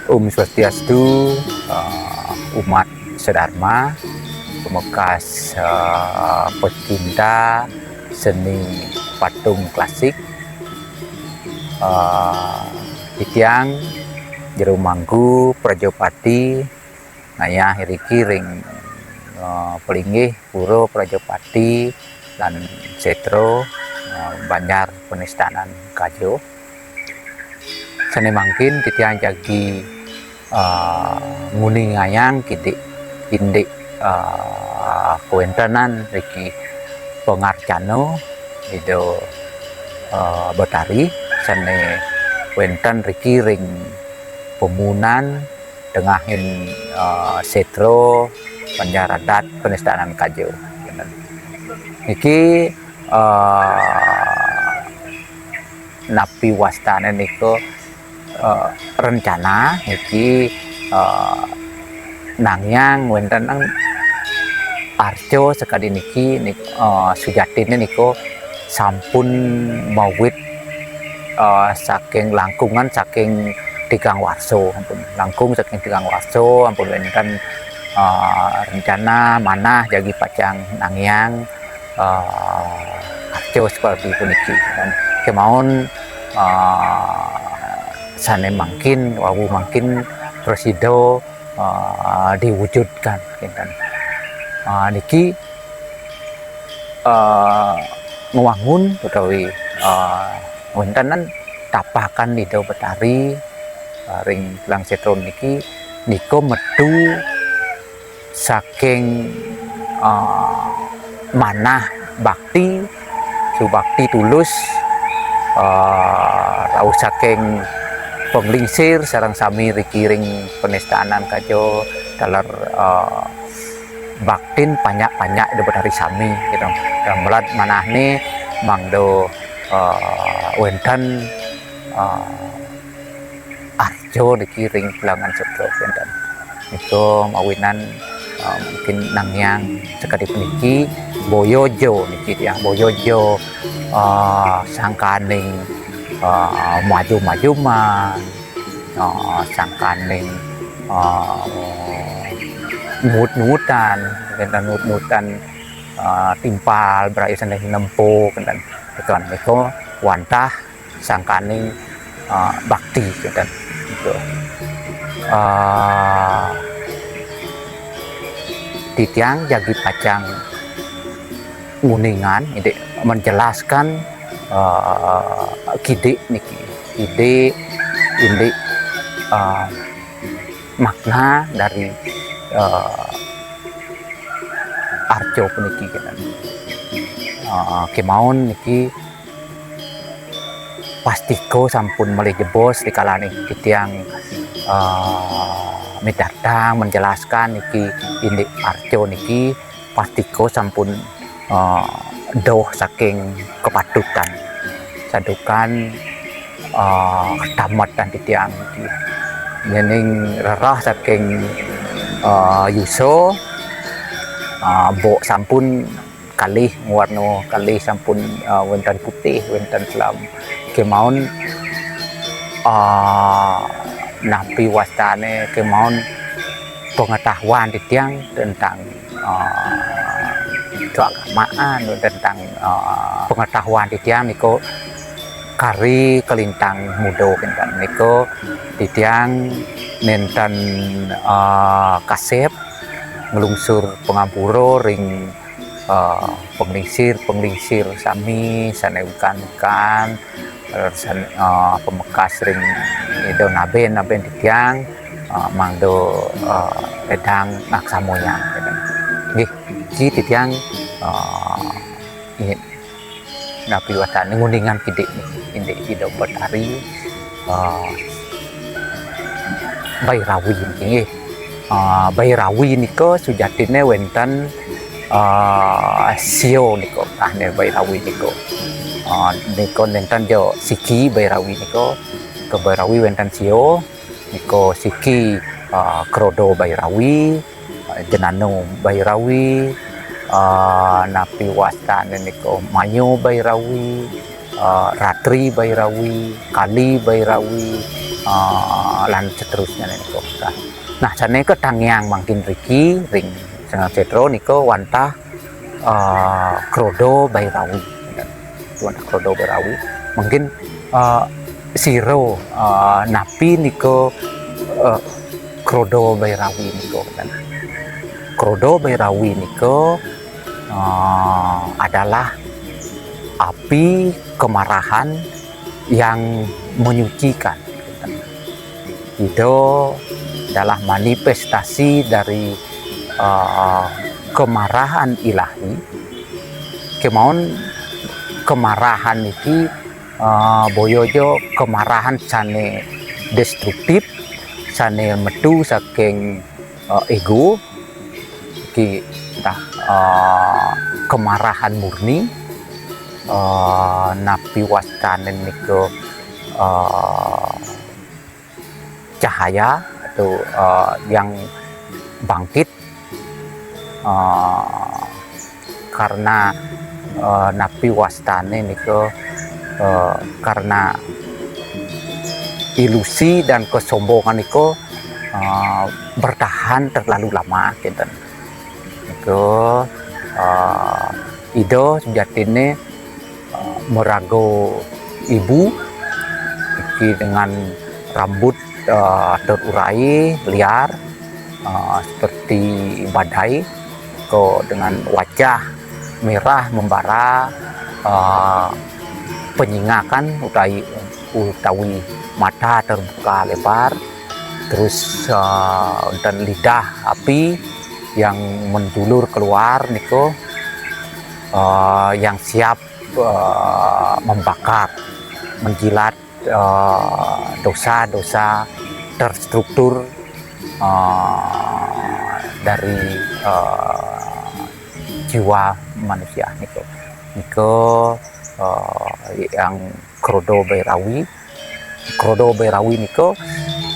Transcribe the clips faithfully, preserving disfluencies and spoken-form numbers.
Om Swastiastu, eh, umat sedharma, pamekas, eh, pecinta seni patung klasik, eh, titiang Jero Mangku Prajapati ngayah iriki ring, eh, palinggih Pura Prajapati lan Setra, eh, Banjar Penestanan Kaja. Sane mangkin titiang jagi, eh, nguningayang kidik indik, eh, kawentenan riki pangarcana Ida, eh, Betari sane wenten riki ring pamuunan tengahin, eh, Setra Banjar Adat Penestanan Kaja. Niki, eh, napi wastane nika, eh, rencana niki, eh, nangiang wenten arca sakadi niki, nik-, eh, sujatine nika sampun mawit, eh, saking langkungan saking tigang warsa, ampun langkung saking tigang warsa, ampun wenten, eh, rencana manah jagi pacang nangiang, eh, arca seperti puniki. Dan kemawon, eh, sane mangkin, wau mangkin prasida, eh, diwujudkan, kinten. Eh, niki, eh, ngwangun utawi, eh, wenten tapakan Ida Betari, eh, ring Gelang Setra niki, nika metu saking, eh, manah bakti, subakti tulus, eh, rauh saking panglingsir sareng sami riki ring Penestanan Kaja taler, eh, baktin panjak-panjak Ida Betari sami, gitu. Dan melad manahne mangda, eh, wenten, eh, arca niki ring Gelang Setra wenten. Nika mawinan, eh, mungkin nangiang sakadi puniki, boya ja niki tiang, boya ja, eh, sangkaning, eh, majum-majuman, eh, sangkaning, eh, nuut-nuutan, wenten nuut-nuutan, eh, timpal, berayu sandang nempo, kinten. Nika, nika wantah sangkaning, eh, bakti, kinten. Nika. Eh, titiang jagi pacang nguningan, indik menjelaskan, eh, kidik niki. Kidik, indik, eh, makna dari, eh, arca puniki, kinten. Eh, kemawon niki pastika sampun malih jebos rikalane titiang, eh, midartang menjelaskan niki indik arca niki, pastika sampun, eh, doh saking kapatutan. Santukan, eh, tamet tan titiang niki. Yening rereh saking, eh, yusa, eh, bok sampun kalih, warna kalih sampun, eh, wenten putih, wenten kelam. Kemawon, eh, napi wastane, kemawon pengetahuan titiang tentang, eh, keagamaan, tentang, eh, pengetahuan titiang nika kari kalintang muda kinten. Nika titiang nenten, eh, kasep nglungsur pangampura ring, eh, panglingsir-panglingsir sami sane wikan-wikan, eh, san-, eh, pamekas ring Ida naben-naben titiang, eh, mangda, eh, ledang ngaksamayang, kinten. Nggih, niki titiang, eh, inggih napi wastane nguningan kidik niki, indik Ida Betari, eh, Bairawi niki, nggih. Eh, Bairawi nika sujatine wenten, eh, sia nika, ah, ne Bairawi nika. Eh, nika nenten ja siki Bairawi nika, ke Bairawi wenten sia, nika siki, eh, Kroda Bairawi, eh, Jenana Bairawi, eh, napi wastane nika Maya Bairawi, eh, Ratri Bairawi, Kali Bairawi, eh, lan seterusnya nika. Nah, sane katangiang mangkin riki ring Sanggar Setra nika wantah eh, Krodo Bairawi. Wantah Krodo Bairawi. Mungkin eh, sira eh, napi nika eh, Krodo Bairawi nika. Krodo Bairawi nika eh, adalah api kemarahan yang menyucikan. Ida adalah manifestasi dari eh, kemarahan ilahi. Kemawon kemarahan niki eh, boya ja kemarahan sane destruktif, sane metu saking eh, ego, ki tah eh, kemarahan murni, eh, napi wastane nika eh, cahaya atau eh, yang bangkit eh, karena eh, napi wastane nika eh, karena ilusi dan kesombongan nika eh, bertahan terlalu lama kinten. Nika eh, Ida sejatine eh, maraga ibu iki dengan rambut eh, terurai liar eh, seperti badai, ke dengan wajah merah membara, eh, penyingakan utawi utawi mata terbuka lebar, terus eh, dan lidah api yang menjulur keluar niku eh, yang siap eh, membakar, menjilat eh, dosa-dosa terstruktur eh, dari eh, jiwa manusia niku. Niku eh, yang Krodo Bairawi. Krodo Bairawi niku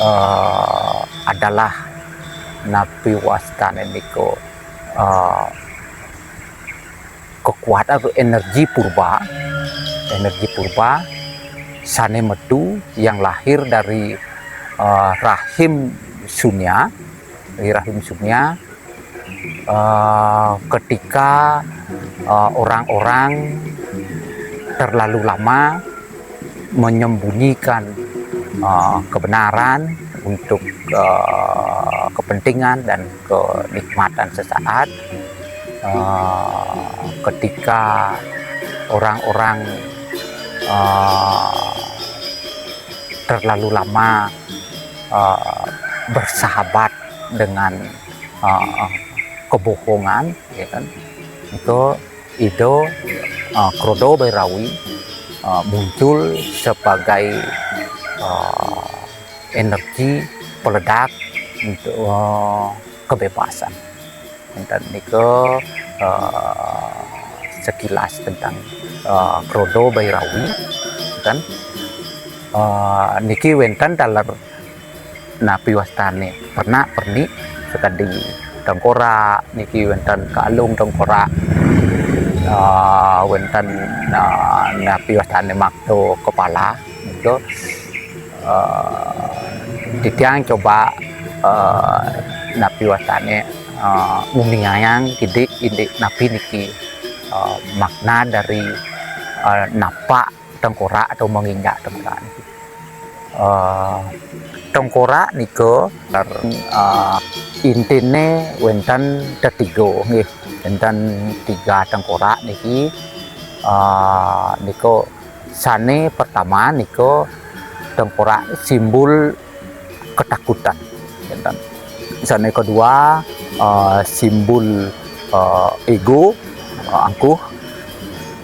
eh, adalah napi wastane niku eh, kekuatan atau energi purba, energi purba sane metu yang lahir dari eh, rahim Sunya, dari rahim Sunya eh, ketika eh, orang-orang terlalu lama menyembunyikan eh, kebenaran untuk eh, kepentingan dan kenikmatan sesaat, eh, ketika orang-orang eh, terlalu lama eh, bersahabat dengan eh, kebohongan, ya kan, itu Ida eh, Krodo Bairawi eh, muncul sebagai eh, energi peledak untuk eh, kebebasan. Enten nika eh, sekilas tentang eh, Krodo Bairawi, kan? Eh, niki wenten taler napi wastane pernak pernik sekadi tengkorak niki wenten kalung tengkorak, eh, wenten eh, napi wastane makto kepala nika. Eh, titiang coba eh, napi wastane eh, ngumingayang kidik indik napi niki eh, makna dari eh, napak tengkorak atau menginjak tengkorak niki. Eh, tengkorak nika eh, intine wenten tetiga nggih. Wenten tiga tengkorak niki. Eh, nika sane pertama nika tengkorak simbol ketakutan. Wenten. Sane kedua eh, simbol eh, ego, eh, angkuh.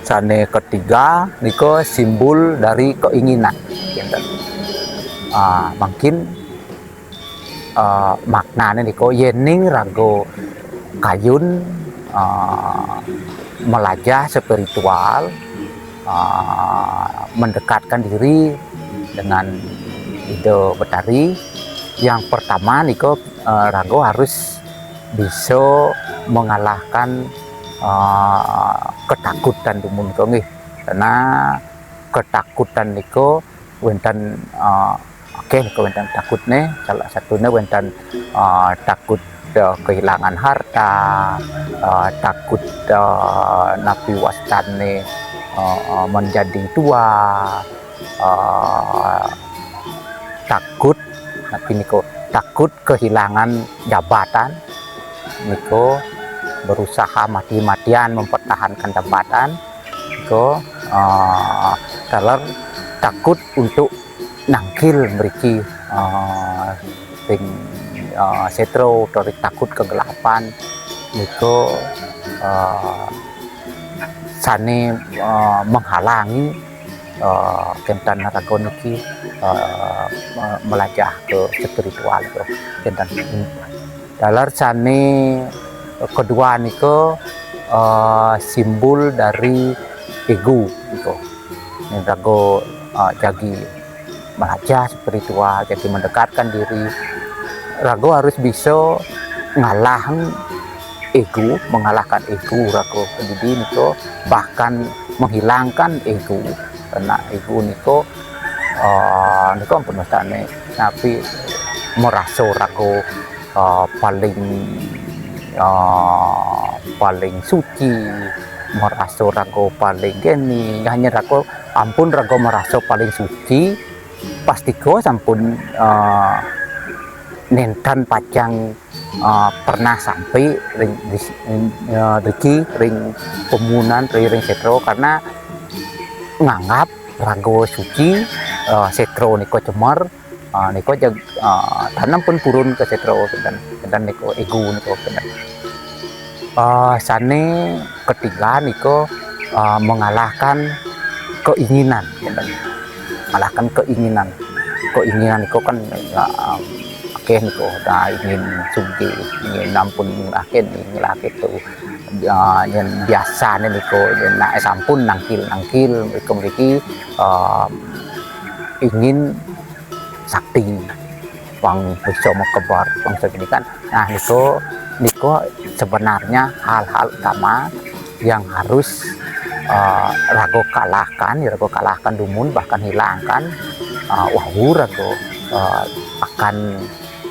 Sane ketiga nika simbol dari keinginan. Wenten. Ah, mungkin eh, maknane nika yening raga kayun eh, melajah spiritual, eh, mendekatkan diri dengan Ida Betari, yang pertama nika eh, raga harus bisa mengalahkan eh, ketakutan dumun nika nggih. Karena ketakutan nika wenten eh, Oke, nika wénten takutné, salah satunya wénten, eh, takut, eh, kehilangan harta, eh, takut, eh, napi wastané, eh, eh, menjadi tua, eh, takut, napi nika, takut kehilangan jabatan, nika berusaha mati-matian mempertahankan jabatan, nika, eh, taler takut untuk nangkil mriki, eh, ring, eh, sétra utawi takut kegelapan, nika, eh, sané, eh, menghalangi, eh, kénten raga niki, eh, me-, melajah ke spiritual, kénten. Taler sané kedua nika, eh, simbol dari ego nika. Yén raga, eh, jagi melajah spiritual, jagi mendekatkan diri, raga harus bisa ngalahin ego, mengalahkan ego raga kedidi nika, bahkan menghilangkan ego. Karena ego nika, eh, nika ampun wastané, napi merasa raga, eh, paling, eh, paling suci, merasa raga paling kéné, hanya raga ampun raga merasa paling suci, pastika sampun, eh, nénten pacang, eh, pernah sampai ring, di, eh, riki ring pamuunan, ring, ring sétra, karena nganggap raga suci, eh, sétra nika cemer, eh, nika jag-, eh, tan ampun purun ka sétra, kénten, kénten nika ego nika, kénten. Eh, sané ketiga nika, eh, mengalahkan keinginan, kénten. Mengalahkan keinginan. Keinginan nika kan, eh, akéh nika, nah, ingin sugih, ingin ampun, ingin akéh, ingin akéh tu. Eh, yén biasané nika, yén nak sampun nangkil-nangkil, mriki-mriki, eh, ingin sakti, pang bisa makebar, pang sakti kan. Nah, nika, nika sebenarnya hal-hal utama yang harus, eh, raga kalahkan, ya, raga kalahkan dumun, bahkan hilangkan, eh, wau raga, eh, akan,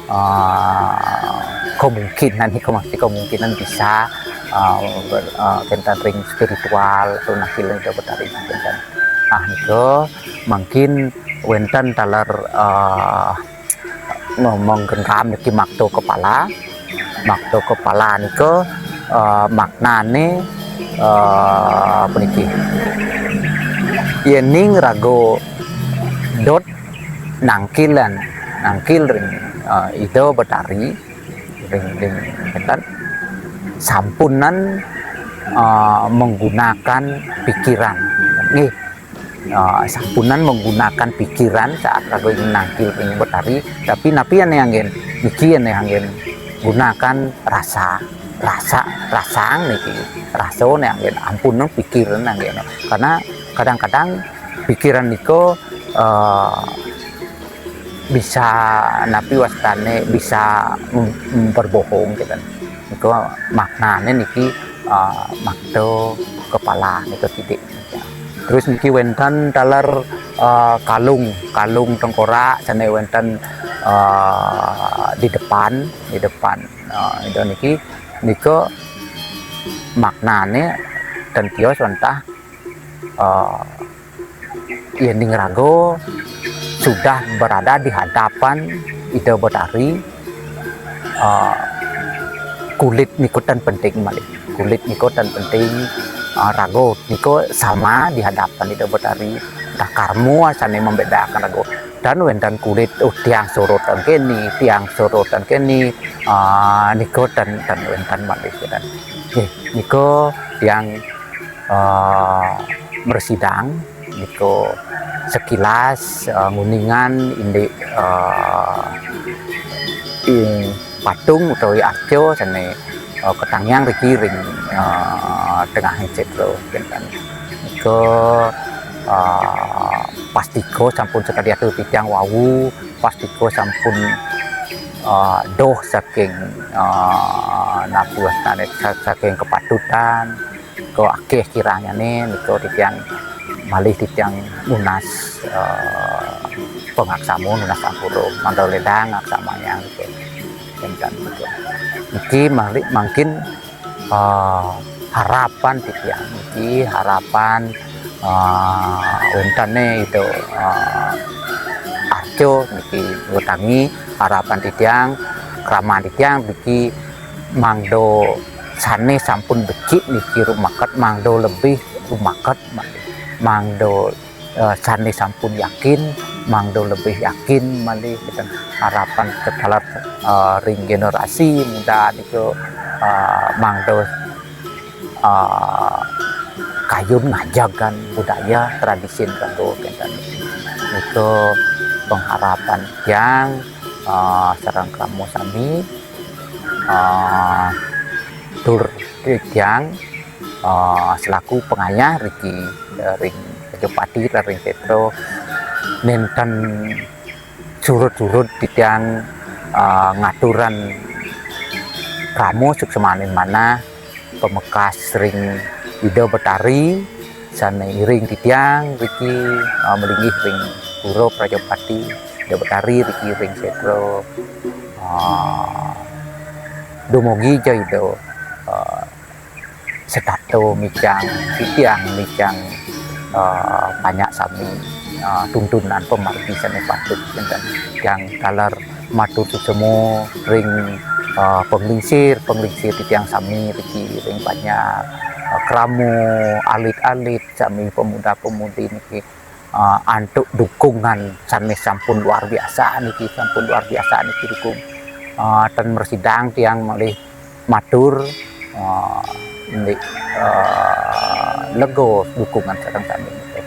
eh, kemungkinan, nika masih kemungkinan bisa, eh, ber-, eh, kénten ring spiritual atau nangkil ring Ida Betari, kénten. Nah, nika mungkin wénten taler, eh, ngomong genggam niki makta kepala. Makta kepala nika, eh, maknané, eh, puniki. Yéning raga dot nangkilan, nangkil ring, eh, Ida Betari, ring, ring, kénten, sampunang, eh, menggunakan pikiran. Nggih, eh, sampunang menggunakan pikiran saat raga ingin nangkil ring Betari, tapi napi ané anggén? Niki ané anggén gunakan rasa, rasa, rasang niki, rasa né anggén, ampunang pikiran anggén. Karena kadang-kadang pikiran nika, eh, bisa napi wastané, bisa mem-, berbohong, kénten. Nika maknané niki, eh, makta kepala nika titik. Terus niki wénten taler, eh, kalung, kalung tengkorak sané wénten, eh, di depan, di depan. Eh, Ida niki, nika maknané ten tios wantah, eh, yéning raga sudah berada di hadapan Ida Betari, eh, kulit nika ten penting malih. Kulit nika ten penting, eh, raga nika sama di hadapan Ida Betari. Nah, karma sané membedakan raga. Tan wénten kulit, oh, tiang sorotan kéné, tiang sorotan kéné, eh, nika ten, ten wénten malih, kénten. Nggih, nika tiang, eh, mrasidang nika sekilas, eh, nguningang indik, eh, ing patung utawi arca sané, eh, katangiang riki ring, eh, tengahing sétra, kénten. Nika, eh, pastika sampun sakadi atur titiang wau, pastika sampun, eh, doh saking, eh, napi wastané, sa-, saking kapatutan, nika akéh kiranyané, nika titiang malih titiang nunas, eh, pangaksama, nunas ampura, mangda ledang aksamanya gitu. Kénten gitu. Niki malih mangkin, eh, harapan titiang niki, harapan, eh, wénten Ida, eh, arca niki wetangi, harapan titiang, kraman titiang niki mangda sané sampun becik niki rumaket mangda lebih rumaket, mangda, eh, sané sampun yakin mangda lebih yakin malih, kénten harapan taler, eh, ring generasi muda nika, eh, mangda, eh, kayun ngajagang budaya tradisi nika, kénten. Nika pangharapan tiang, eh, sareng krama sami, eh, tur tiang, eh, selaku pangayah riki, eh, ring Rajapati lan ring sétra, nénten surud-surud titiang, eh, ngaturang krama suksmaning manah pamekas ring Ida Betari sané iring titiang riki, eh, malinggih ring pura Prajapati, Ida Betari riki ring sétra, eh, dumogi ja Ida, eh, setata micang titiang, micang, eh, panjak sami, eh, tuntunan pamargi sané patut, kénten. Tiang taler matur suksma ring, eh, panglingsir, panglingsir titiang sami riki ring panjak, eh, krama, alit-alit sami, pemuda-pemudi niki, eh, antuk dukungan sané sampun luar biasa niki, sampun luar biasa niki dukung. Eh, tan mrasidang tiang malih matur, eh, indik, eh, lega dukungan sareng sami niki.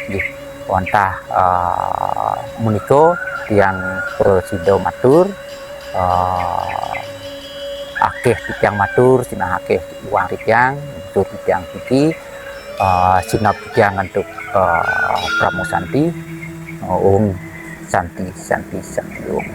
Nggih, wantah, eh, menika tiang prasida matur, eh, akéh titiang matur, sinah akéh iwang titiang, matur titiang niki, eh, sineb titiang antuk, eh, Parama Santi, eh, Om Santi, Santi, Santi Om.